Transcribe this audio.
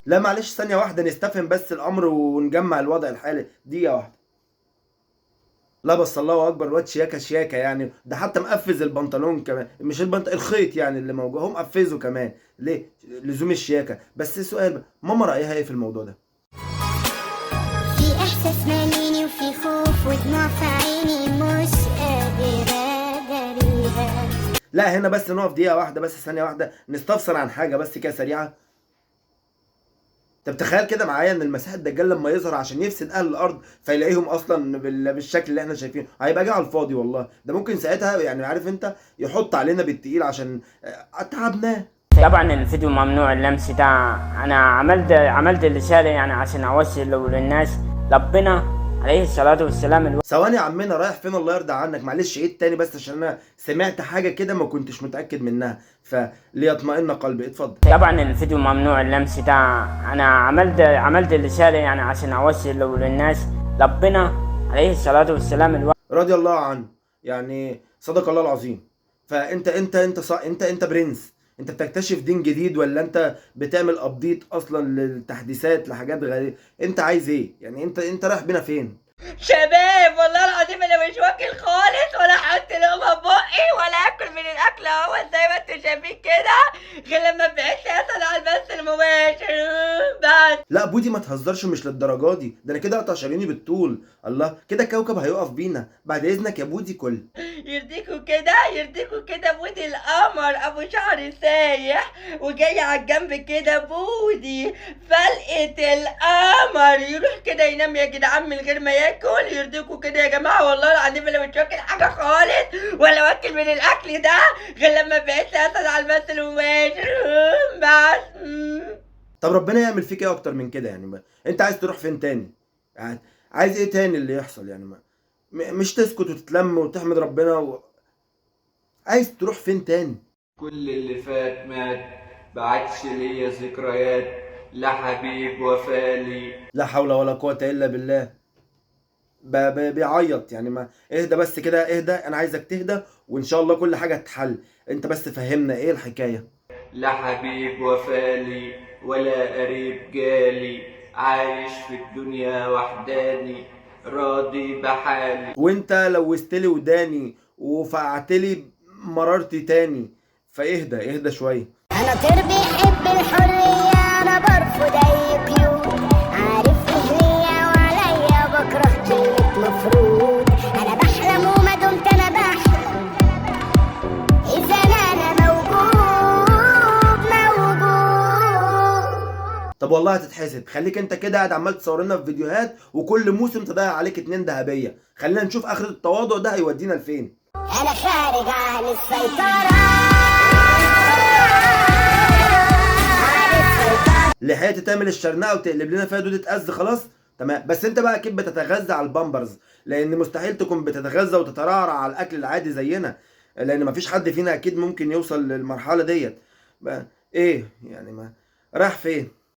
لا معلش ثانية واحدة نستفهم بس الامر ونجمع الوضع الحالي، دقيقة واحدة. لا بس الله اكبر، الواد شياكه شياكه يعني، ده حتى مقفز البنطلون كمان، مش البنطلون الخيط يعني اللي موجود هو مقفزه كمان، ليه؟ لزوم الشياكه. بس سؤال بقى، ماما رايها ايه في الموضوع ده؟ في احساس ماليني وفي خوف ودموع في عيني مش قادر اداريها. لا هنا بس نقف دقيقة واحدة، بس ثانية واحدة نستفسر عن حاجة بس كده سريعة. طب تخيل كده معايا ان المسيح الدجال لما يظهر عشان يفسد اهل الارض فيلاقيهم اصلا بالشكل اللي احنا شايفينه، هيبقى جاي على الفاضي والله. ده ممكن ساعتها يعني عارف انت يحط علينا بالتقيل عشان تعبناه. طبعا الفيديو ممنوع اللمس ده، انا عملت الرسالة يعني عشان اوصل للناس ربنا عليه الصلاة والسلام. ثواني يا عمنا، رايح فين الله يرضى عنك؟ معلش عيد تاني بس عشان انا سمعت حاجة كده ما كنتش متأكد منها، فليطمئن قلبي. اتفضل. طبعا الفيديو ممنوع اللمس ده، انا عملت الرسالة يعني عشان اوصل للناس ربنا عليه الصلاة والسلام رضي الله عنه، يعني صدق الله العظيم. فانت انت انت ص... انت انت برنس، انت بتكتشف دين جديد ولا انت بتعمل update اصلا للتحديثات لحاجات غريبة؟ انت عايز ايه يعني؟ انت رايح بينا فين؟ شباب والله العظيم انا مش واكل خالص، ولا احط لقمة في بقي ولا اكل من الاكل اهو زي ما انتوا شايفين كده، غير لما بعت لي اسد على البث المباشر بس. لا بودي ما تهزرش، مش للدرجة دي، ده انا كده اقطع شراييني بالطول. الله كده الكوكب هيقف بينا. بعد اذنك يا بودي كل. يرضيكوا كده، يرضيكوا كده بودي القمر ابو شعر سايح وجاي على الجنب كده بودي فلقة القمر، يروح كده ينام يا جدعان من غير ما ياكل. يرضيكوا كده يا جماعة؟ والله العظيم انا مش واكل حاجة خالص ولا واكل من الاكل ده غير لما بعت لي اسد على البث المباشر بس. طب ربنا يعمل فيك ايه اكتر من كده يعني؟ انت عايز تروح فين تاني؟ عايز ايه تاني اللي يحصل يعني؟ مش تسكت وتتلم وتحمد ربنا عايز تروح فين تاني؟ كل اللي فات مات، بعدش ليا ذكريات، لا حبيب وفالي. لا حول ولا قوة الا بالله. بيعيط يعني. ما اهدى بس كده، اهدى، انا عايزك تهدى وان شاء الله كل حاجة تتحل. انت بس فهمنا ايه الحكاية. لا حبيب وفالي ولا قريب جالي، عايش في الدنيا وحداني، راضي بحالي. وانت لوستلي وداني وفقعتلي مرارتي تاني، فاهدى اهدى شوية. انا طير بيحب الحرية، انا برفض اي قيود، عارف ايه ليا وعليا، بكره كلمة مفروض. انا بحلم وما دمت انا بحلم، اذا انا موجود موجود. طب والله هتتحسد. خليك انت كده قاعد عمال تصور لنا في فيديوهات وكل موسم تضيع عليك 2 ذهبية. خلينا نشوف اخر التواضع ده هيودينا لفين. انا خارج عن السيطرة. لحقت تعمل الشرنقه وتقلب لنا فيها دودة قز؟ خلاص تمام. بس انت بقى اكيد بتتغذى على البامبرز، لان مستحيل تكون بتتغذى وتترعرع على الاكل العادي زينا، لان مفيش حد فينا اكيد ممكن يوصل للمرحلة ديت. بقى ايه يعني؟ ما راح فين؟